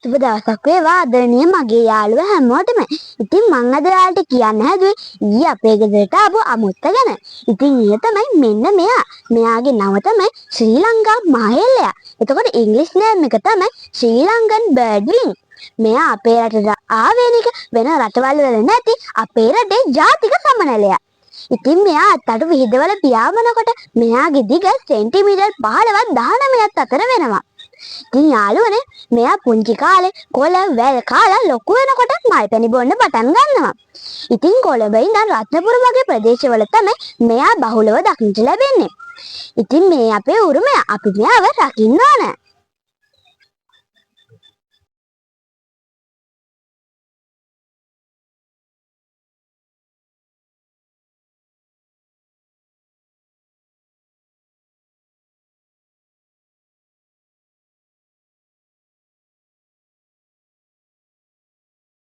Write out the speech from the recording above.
සුබ දවසක් වේවා ආදරණීය මගේ යාළුවා හැමෝටම. ඉතින් මං අද ඔයාලට කියන්න හැදුවේ ඊයේ අපේ ගෙදරට ආපු අමුත්ත ගැන. ඉතින් ඊයේ තමයි මෙන්න මෙයා. මෙයාගේ නම තමයි ශ්‍රී ලංකා මහේලයා. එතකොට ඉංග්‍රීසි නේම් එක තමයි ශ්‍රී ලංකන් බර්ඩ්විං. මෙයා අපේ රටට ආවේනික වෙන රටවල් වල නැති අපේ රටේ ජාතික සමනලයා. ඉතින් මෙයා අත්තටු විහිදවල පියාඹනකොට මෙයාගේ දිග සෙන්ටිමීටර් 15ත් 19ත් අතර වෙනවා. ඉතින් යාළුවනේ, මෙයා පුංචි කාලේ කොළ වැල් කාලා ලොකු වෙනකොට මල් පැණි බොන්න පටන් ගන්නවා. ඉතින් කොළඹ ඉඳන් රත්නපුර වගේ ප්‍රදේශවල තමයි මෙයා බහුලව දක්නට ලැබෙන්නේ. ඉතින් මේ අපේ උරුමය, අපි මෙයාව රකින්න ඕන.